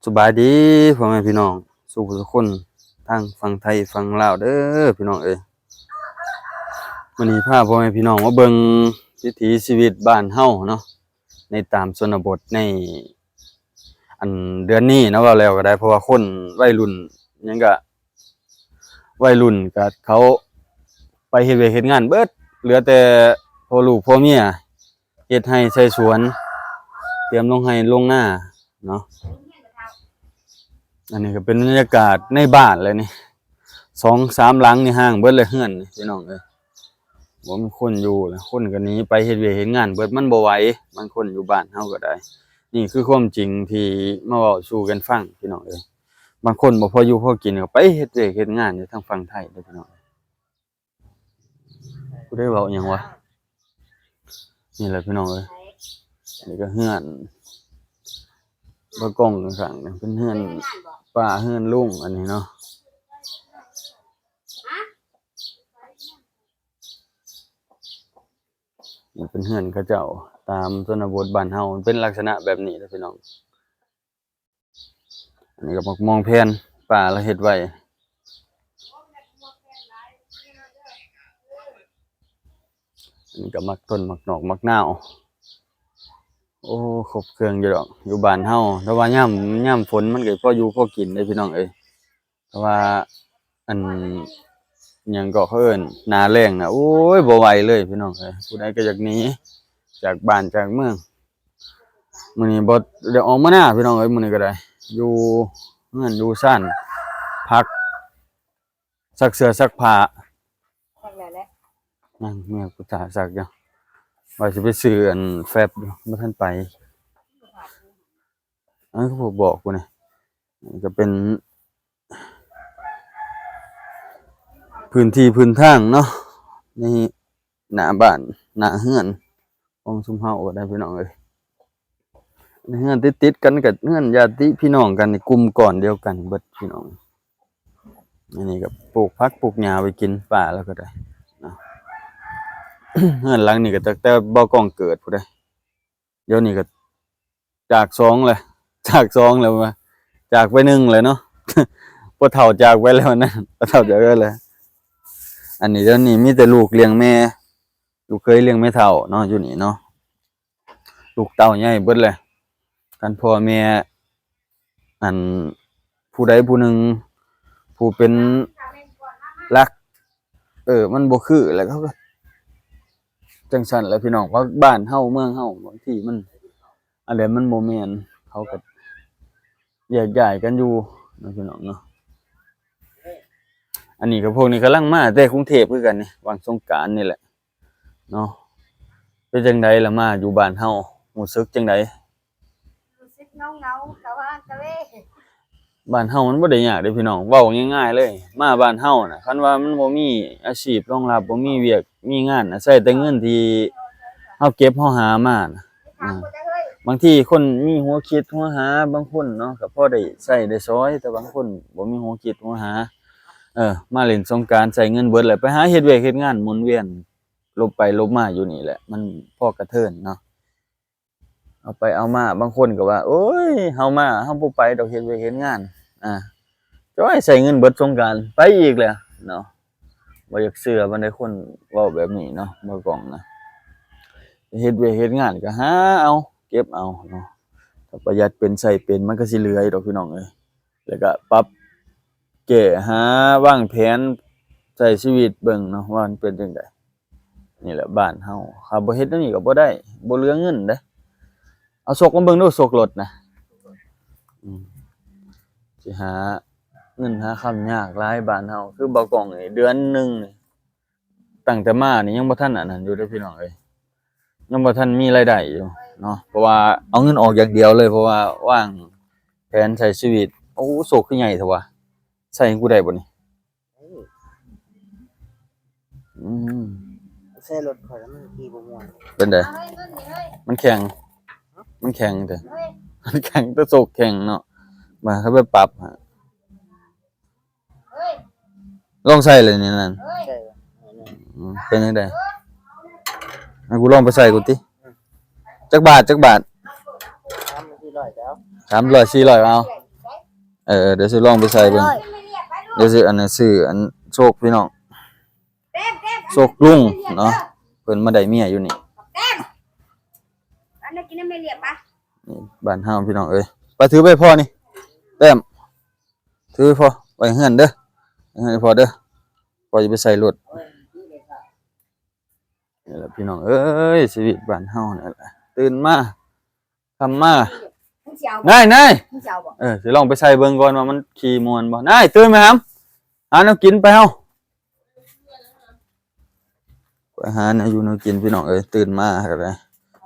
ສະບາຍດີພໍ່ແມ່ພີ່ນ້ອງສູ່ຜູ້ສູ່ຄົນ ທັງຝັ່ງໄທຝັ່ງລາວເດີພີ່ນ້ອງເອີຍ. ມື້ນີ້ພາພໍ່ແມ່ພີ່ນ້ອງມາເບິ່ງວິຖີຊີວິດບ້ານເຮົາເນາະ ໃນຕາມຊົນນະບົດໃນ ອັນເດືອນນີ້ເນາະ ເວົ້າແລ້ວກໍໄດ້ ເພາະວ່າຄົນໄວລຸ້ນຫຍັງກະ ໄວລຸ້ນກະເຂົາໄປເຮັດວຽກເຮັດງານເບິດ ເຫຼືອແຕ່ພໍ່ລູກພໍ່ເມຍເຮັດໄຮ່ໃສ່ສວນ ຕຽມລົງໄຮ່ລົງນາເນາະ. ອັນນີ້ກໍເປັນບັນຍາກາດໃນບ້ານແຫຼະນີ້ ສອງສາມຫຼັງນີ້ຮ້າງເບິດເລີຍເຮືອນນີ້ພີ່ນ້ອງເອີຍ ບໍ່ມີຄົນຢູ່ແລ້ວ ຄົນກໍໜີໄປເຮັດວຽກເຮັດງານເບິດ ມັນບໍ່ໄຫວ ບາງຄົນຢູ່ບ້ານເຮົາກໍໄດ້. ນີ້ຄືຄວາມຈິງທີ່ມາເວົ້າສູ່ກັນຟັງພີ່ນ້ອງເອີຍ. ບາງຄົນບໍ່ພໍຢູ່ພໍກິນກໍໄປເຮັດວຽກເຮັດງານຢູ່ທາງຝັ່ງໄທເດີພີ່ນ້ອງ. ຜູ້ໃດເວົ້າຫຍັງວະ? ນີ້ແຫຼະພີ່ນ້ອງເອີຍ ນີ້ກໍເຮືອນ ບໍ່ກ້ອງຂ້າງໆ ເປັນເຮືອນປ້າເຮືອນລຸງ ອັນນີ້ເນາະ. ນີ້ເປັນເຮືອນເຂົາເຈົ້າ ຕາມຊົນນະບົດບ້ານເຮົາ ມັນເປັນລັກສະນະແບບນີ້ເດີພີ່ນ້ອງ. ອັນນີ້ກໍໝາກມ່ວງແຜ່ນ ປ້າລາວເຮັດໄວ້. ອັນນີ້ກໍໝາກຕົ້ນໝາກນອກໝາກນາວ. ໂອ້ ຄົບເຄື່ອງຢູ່ດອກ ຢູ່ບ້ານເຮົາ ແຕ່ວ່າຍາມ ຍາມຝົນມັນກໍພໍຢູ່ພໍກິນເດ້ພີ່ນ້ອງເອີຍ. ແຕ່ວ່າ ອັນ ຫຍັງເກາະ ເຂົາເອີ້ນໜ້າແລ້ງນະ ໂອ້ຍ ບໍ່ໄຫວເລີຍພີ່ນ້ອງເອີຍ. ຜູ້ໃດກໍຢາກໜີຈາກບ້ານຈາກເມືອງ. ມື້ນີ້ບໍ່ໄດ້ອອກມານາພີ່ນ້ອງເອີຍ ມື້ນີ້ກໍໄດ້ຢູ່ເຮືອນຢູ່ຊານ ພັກ ຊັກເສື້ອຊັກຜ້າ ຊັກແລ້ວແຫຼະ. ຍັງ ເມຍກູຖ້າຊັກຢູ່ ວ່າຊິໄປຊື້ອັນແຟັບຢູ່ ບໍ່ທັນໄປ. ອັນນີ້ກໍບອກກູນີ້ ນີ້ກໍເປັນພື້ນທີ່ພື້ນທາງເນາະ ໃນໜ້າບ້ານໜ້າເຮືອນຂອງຊຸມເຮົາກໍໄດ້ພີ່ນ້ອງເອີຍ. ເຮືອນຕິດໆກັນ ກໍເຮືອນຍາດຕິພີ່ນ້ອງກັນ ໃນກຸ່ມກ້ອນດຽວກັນເບິດພີ່ນ້ອງ. ອັນນີ້ກໍປູກຜັກປູກຫຍ້າໄວ້ກິນ ປ້າລາວກໍໄດ້ເນາະ. ເຮືອນຫຼັງນີ້ກໍຕັ້ງແຕ່ບ່າວກ້ອງເກີດພຸ້ນເດ້. ດຽວນີ້ກໍຈາກສອງແລ້ວ ຈາກສອງແລ້ວວ່າ ຈາກໄປໜຶ່ງແລ້ວເນາະ. ພໍ່ເຖົ້າຈາກໄປແລ້ວນະ ພໍ່ເຖົ້າຈາກໄປແລ້ວ. ອັນນີ້ດຽວນີ້ມີແຕ່ລູກລ້ຽງແມ່ ລູກເຂີຍລ້ຽງແມ່ເຖົ້າເນາະ ຢູ່ນີ້ເນາະ. ລູກເຕົ້າໃຫຍ່ເບິດແລ້ວ ຄັນພໍ່ແມ່ ອັນ ຜູ້ໃດຜູ້ໜຶ່ງ ຜູ້ເປັນຫຼັກ ເອີ ມັນບໍ່ຄື ແລ້ວເຂົາກໍຈັ່ງຊັ້ນແຫຼະພີ່ນ້ອງ. ວ່າບ້ານເຮົາເມືອງເຮົາ ບາງທີມັນ ອັນໃດມັນບໍ່ແມ່ນ ເຂົາກໍແຍກຍ້າຍກັນຢູ່ເນາະ ພີ່ນ້ອງເນາະ. ອັນນີ້ກໍ ພວກນີ້ກຳລັງມາແຕ່ກຸງເທບຄືກັນນີ້ ຫວ່າງສົງການນີ້ແຫຼະ ເນາະ. ເປັນຈັ່ງໃດລະ ມາຢູ່ບ້ານເຮົາ ຮູ້ສຶກຈັ່ງໃດ? ຮູ້ສຶກເຫງົາໆ ກະວາງກະເວ. ບ້ານເຮົາມັນບໍ່ໄດ້ຍາກເດ້ພີ່ນ້ອງ ເວົ້າງ່າຍໆເລີຍ ມາບ້ານເຮົານະ ຄັນວ່າມັນບໍ່ມີອາຊີບຮອງຮັບ ບໍ່ມີວຽກມີງານນະ ໃຊ້ແຕ່ເງິນທີ່ເຮົາເກັບເຮົາຫາມານະ. ອາ ບາງທີຄົນມີຫົວຄິດຫົວຫາ ບາງຄົນເນາະ ກໍພໍໄດ້ໃຊ້ໄດ້ສອຍ ແຕ່ບາງຄົນບໍ່ມີຫົວຄິດຫົວຫາ ເອີ ມາຫຼິ້ນສົງການໃຊ້ເງິນເບິດແລ້ວ ໄປຫາເຮັດວຽກເຮັດງານໝູນວຽນ ຫຼົບໄປຫຼົບມາຢູ່ນີ້ແຫຼະ ມັນພໍກະເທີນເນາະ. ເອົາໄປເອົາມາ ບາງຄົນກໍວ່າ ໂອ້ຍ ເຮົາມາ ເຮົາບໍ່ໄປດອກ ເຮັດວຽກເຮັດງານ ອາ ຈ້ອຍ ໃຊ້ເງິນເບິດສົງການ ໄປອີກແລ້ວເນາະ. ບໍ່ຢາກເຊື່ອປານໃດ ຄົນເວົ້າແບບນີ້ເນາະ ບ່າວກ້ອງນະ. ເຮັດວຽກເຮັດງານກໍຫາເອົາ ເກັບເອົາເນາະ. ຖ້າປະຢັດເປັນໃຊ້ເປັນ ມັນກໍຊິເຫຼືອຢູ່ດອກ ພີ່ນ້ອງເອີຍ. ແລ້ວກໍປັບແກ້ ຫາວາງແຜນໃຊ້ຊີວິດເບິ່ງເນາະ ວ່າມັນເປັນຈັ່ງໃດ. ນີ້ແຫຼະບ້ານເຮົາ ຖ້າບໍ່ເຮັດແນວນີ້ກໍບໍ່ໄດ້ ບໍ່ເຫຼືອເງິນເດ້. ເອົາສົກມາເບິ່ງດູ ສົກລົດນະ ອືມ ຊິຫາເງິນຫາຄຳຍາກຫຼາຍ ບ້ານເຮົາ. ຄືບ່າວກ້ອງນີ້ ເດືອນໜຶ່ງນີ້ ຕັ້ງແຕ່ມານີ້ຍັງບໍ່ທັນອັນນັ້ນຢູ່ເດ້ພີ່ນ້ອງເອີຍ ຍັງບໍ່ທັນມີລາຍໄດ້ຢູ່ເນາະ ເພາະວ່າເອົາເງິນອອກຢ່າງດຽວເລີຍ ເພາະວ່າວາງແຜນໃຊ້ຊີວິດ. ໂອ້ ໂຊກຄືໃຫຍ່ແທ້ວະ ໃຊ້ໃຫ້ກູໄດ້ບໍ່ນີ້? ອືມ ໃຊ້ລົດຂ້ອຍແລ້ວມັນຂີ່ບໍ່ມ່ວນ. ເປັນໃດ? ມັນແຂງ ມັນແຂງເດ້ ມັນແຂງ ແຕ່ໂຊກແຂງເນາະ. ມາ ເຮົາໄປປັບໃຫ້ ລອງໃສ່ເລີຍນີ້ນັ້ນ ໃສ່ ອືມ ເປັນຈັ່ງໃດ? ໃຫ້ກູລອງໄປໃສ່ກູຕິ. ອືມ ຈັກບາດ ຈັກບາດ? ສາມຮ້ອຍ ສີ່ຮ້ອຍ ເອົາ. ເອີ ດຽວຊິລອງໄປໃສ່ເບິ່ງ. ດຽວຊິອັນນັ້ນ ຊື້ອັນໂຊກພີ່ນ້ອງ ໂຊກລຸງເນາະ ເພິ່ນມາໄດ້ເມຍຢູ່ນີ້. ນີ້ບ້ານເຮົາພີ່ນ້ອງເອີຍ. ໄປ ຖືໄປພໍ່ນີ້ ແຕ້ມ ຖືໄປພໍ່ ໄວ້ເຮືອນເດີ ໄວ້ເຮືອນພໍ່ເດີ ພໍ່ຈະໄປໃສ່ລົດ. ນີ້ແຫຼະພີ່ນ້ອງເອີຍ ຊີວິດບ້ານເຮົານີ້ແຫຼະ ຕື່ນມາ ຄ່ຳມາ ນາຍ ນາຍ ເອີ ຊິລອງໄປໃສ່ເບິ່ງກ່ອນວ່າມັນຂີ່ມ່ວນບໍ່. ນາຍ ຕື່ນໄປຫາ ຫາແນວກິນໄປເຮົາ ໄປຫາແນວຢູ່ແນວກິນພີ່ນ້ອງເອີຍ. ຕື່ນມາກໍໄດ້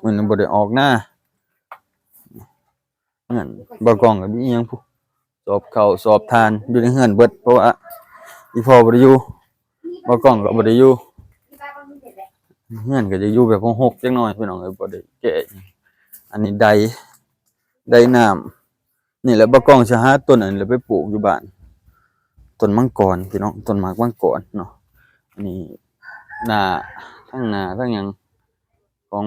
ມື້ນີ້ບໍ່ໄດ້ອອກນາ. ເຮືອນບ່າວກ້ອງກໍມີອີ່ຫຍັງພຸ້ນ ສອບເຂົ້າສອບຖ່ານຢູ່ໃນເຮືອນເບິດ ເພາະວ່າອີ່ພໍ່ບໍ່ໄດ້ຢູ່ ບ່າວກ້ອງກໍບໍ່ໄດ້ຢູ່. ເຮືອນກໍຈະຢູ່ແບບຮົກໆຈັກໜ້ອຍພີ່ນ້ອງເອີຍ ບໍ່ໄດ້ແກ້ຫຍັງ. ອັນນີ້ໄດ ໄດນ້ຳ ນີ້ແຫຼະ ບ່າວກ້ອງຊິຫາຕົ້ນອັນນີ້ແຫຼະໄປປູກຢູ່ບ້ານ ຕົ້ນມັງກອນພີ່ນ້ອງ ຕົ້ນໝາກມັງກອນເນາະ. ອັນນີ້ໜ້າ ທັງໜ້າທັງຫຍັງຂອງ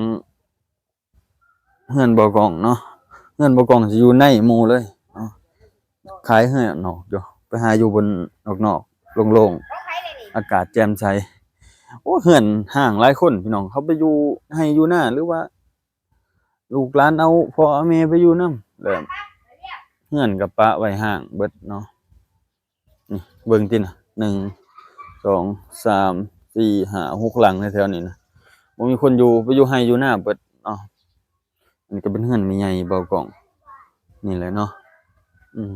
ເຮືອນບ່າວກ້ອງເນາະ ເຮືອນບ່າວກ້ອງຊິຢູ່ໃນໝູ່ເລີຍເນາະ ຂາຍເຮືອນນອກຢູ່ ໄປຫາຢູ່ບົນນອກໆ ໂລ່ງໆ ອາກາດແຈ່ມໃສ. ໂອ້ ເຮືອນຮ້າງຫຼາຍຄົນພີ່ນ້ອງ ເຂົາໄປຢູ່ໄຮ່ຢູ່ນາ ຫຼືວ່າລູກຫຼານເອົາພໍ່ເອົາແມ່ໄປຢູ່ນຳ ແລ້ວເຮືອນກໍປະໄວ້ຮ້າງເບິດເນາະ. ນີ້ເບິ່ງຕິນະ ໜຶ່ງ ສອງ ສາມ ສີ່ ຫ້າ ຫົກ ຫຼັງໃນແຖວນີ້ນະ ບໍ່ມີຄົນຢູ່ ໄປຢູ່ໄຮ່ຢູ່ນາເບິດເນາະ. ອັນນີ້ກໍເປັນເຮືອນແມ່ໃຫຍ່ບ່າວກ້ອງນີ້ແຫຼະເນາະ. ອືມ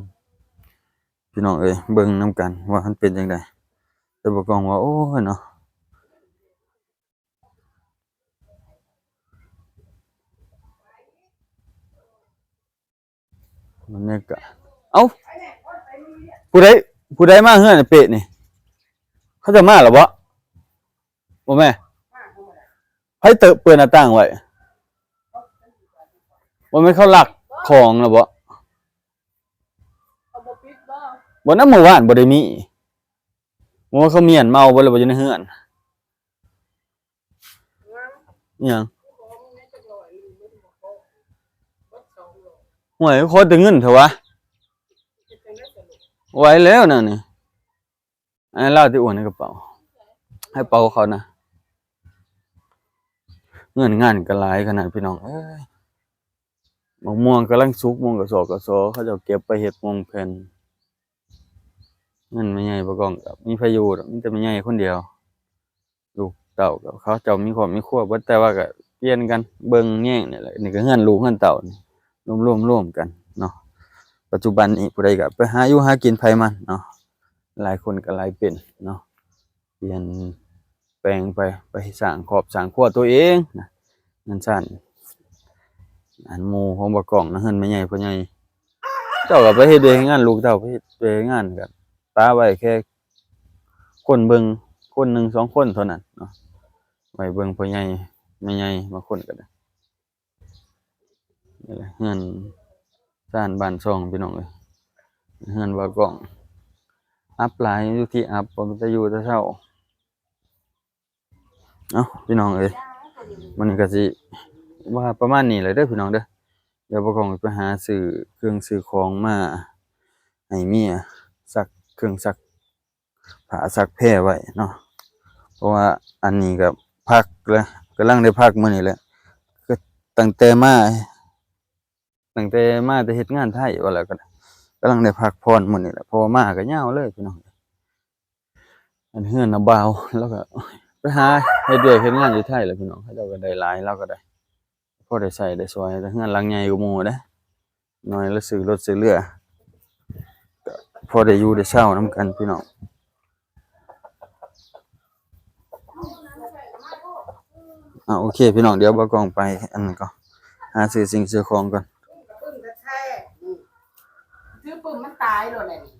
ພີ່ນ້ອງເອີຍ ເບິ່ງນຳກັນວ່າມັນເປັນຈັ່ງໃດ. ແຕ່ບ່າວກ້ອງວ່າ ໂອ້ຍເນາະ ບັນຍາກາດ ເອົ້າ ຜູ້ໃດ ຜູ້ໃດມາເຮືອນເປະນີ້ ເຂົາເຈົ້າມາແລ້ວບໍ່? ບໍ່ແມ່ນ ໃຜເປີດໜ້າຕ່າງໄວ້? ບໍ່ແມ່ນເຂົາລັກຂອງແລ້ວບໍ່? ບໍ່ນະ ມື້ວານບໍ່ໄດ້ມີ ບໍ່ວ່າເຂົາມ້ຽນເມົາເບິດແລ້ວບໍ່ຢູ່ໃນເຮືອນ? ອີຫຍັງ? ຫ້ວຍ ຂໍແຕ່ເງິນເຖາະວະ ໄວແລ້ວນະນີ້ ໃຫ້ລາວຕິ ໂອນໃນກະເປົາ ໃຫ້ເປົາເຂົານະ. ເງິນງານກໍຫຼາຍຂະໜາດພີ່ນ້ອງເອີຍ. ໝາກມ່ວງກຳລັງສຸກ ມ່ວງກະຊອກກະຊອ ເຂົາເຈົ້າເກັບໄປເຮັດມ່ວງແຜ່ນ. ເຮືອນແມ່ໃຫຍ່ບໍ່ກ້ອງກໍມີໃຜຢູ່ດອກ ມີແຕ່ແມ່ໃຫຍ່ຄົນດຽວ ລູກເຕົ້າກໍເຂົາເຈົ້າມີຄອບມີຄົວເບິດ ແຕ່ວ່າກໍປ່ຽນກັນເບິ່ງແຍງນີ້ແຫຼະ. ນີ້ກໍເຮືອນລູກເຮືອນເຕົ້ານີ້ ລວມໆ ລວມກັນເນາະ. ປັດຈຸບັນນີ້ຜູ້ໃດກໍໄປຫາຢູ່ຫາກິນໃຜມັນເນາະ ຫຼາຍຄົນກໍຫຼາຍເປັນເນາະ ປ່ຽນ ແປງໄປ ໄປສ້າງຄອບສ້າງຄົວຕົວເອງນະ. ເຮືອນຊານອັນໝູ່ຂອງບ່າວກ້ອງນະ ເຮືອນແມ່ໃຫຍ່ພໍ່ໃຫຍ່ ເຈົ້າກໍໄປເຮັດວຽກເຮັດງານ ລູກເຕົ້າໄປເຮັດວຽກເຮັດງານ ກໍປະໄວ້ແຄ່ຄົນເບິ່ງ ຄົນໜຶ່ງສອງຄົນເທົ່ານັ້ນເນາະ ໄວ້ເບິ່ງພໍ່ໃຫຍ່ແມ່ໃຫຍ່ ບາງຄົນກໍໄດ້. ນີ້ແຫຼະເຮືອນຊານບ້ານຊ່ອງພີ່ນ້ອງເອີຍ ເຮືອນບ່າວກ້ອງ ອັບຫຼາຍ ຢູ່ທີ່ອັບ ບໍ່ເປັນຕາຢູ່ຕາເຊົາ. ເອົ້າ ພີ່ນ້ອງເອີຍ ມື້ນີ້ກໍຊິວ່າປະມານນີ້ແຫຼະເດີພີ່ນ້ອງເດີ. ດຽວບ່າວກ້ອງໄປຫາຊື້ເຄື່ອງຊື້ຂອງມາໃຫ້ເມຍ ຊັກເຄື່ອງຊັກ ຜ້າຊັກແພໄວ້ເນາະ ເພາະວ່າອັນນີ້ກໍພັກແລ້ວ ກຳລັງໄດ້ພັກມື້ນີ້ແຫຼະ ກໍຕັ້ງແຕ່ມາ ຕັ້ງແຕ່ມາແຕ່ເຮັດງານໄທວ່າແລ້ວກໍໄດ້ ກຳລັງໄດ້ພັກຜ່ອນມື້ນີ້ແຫຼະ ເພາະວ່າມາກໍຍາວເລີຍພີ່ນ້ອງ. ອັນເຮືອນນ້າບ່າວ ລາວກໍໄປຫາເຮັດວຽກເຮັດງານຢູ່ໄທແຫຼະພີ່ນ້ອງ ເຂົາເຈົ້າກໍໄດ້ຫຼາຍ ລາວກໍໄດ້ ພໍໄດ້ໃຊ້ໄດ້ສອຍ ແຕ່ເຮືອນຫຼັງໃຫຍ່ກວ່າໝູ່ເດ້. ໜ້ອຍລະຊື້ລົດຊື້ເຮືອ ກໍພໍໄດ້ຢູ່ໄດ້ເຊົານຳກັນພີ່ນ້ອງ. ອ່າ ໂອເຄພີ່ນ້ອງ ດຽວບ່າວກ້ອງໄປອັນນັ້ນກ່ອນ ຫາຊື້ສິ່ງຊື້ຂອງກ່ອນ. ປຶ້ມແທ້ໆ ອືມ ຄືປຶ້ມມັນຕາຍໂລດແຫຼະນີ້.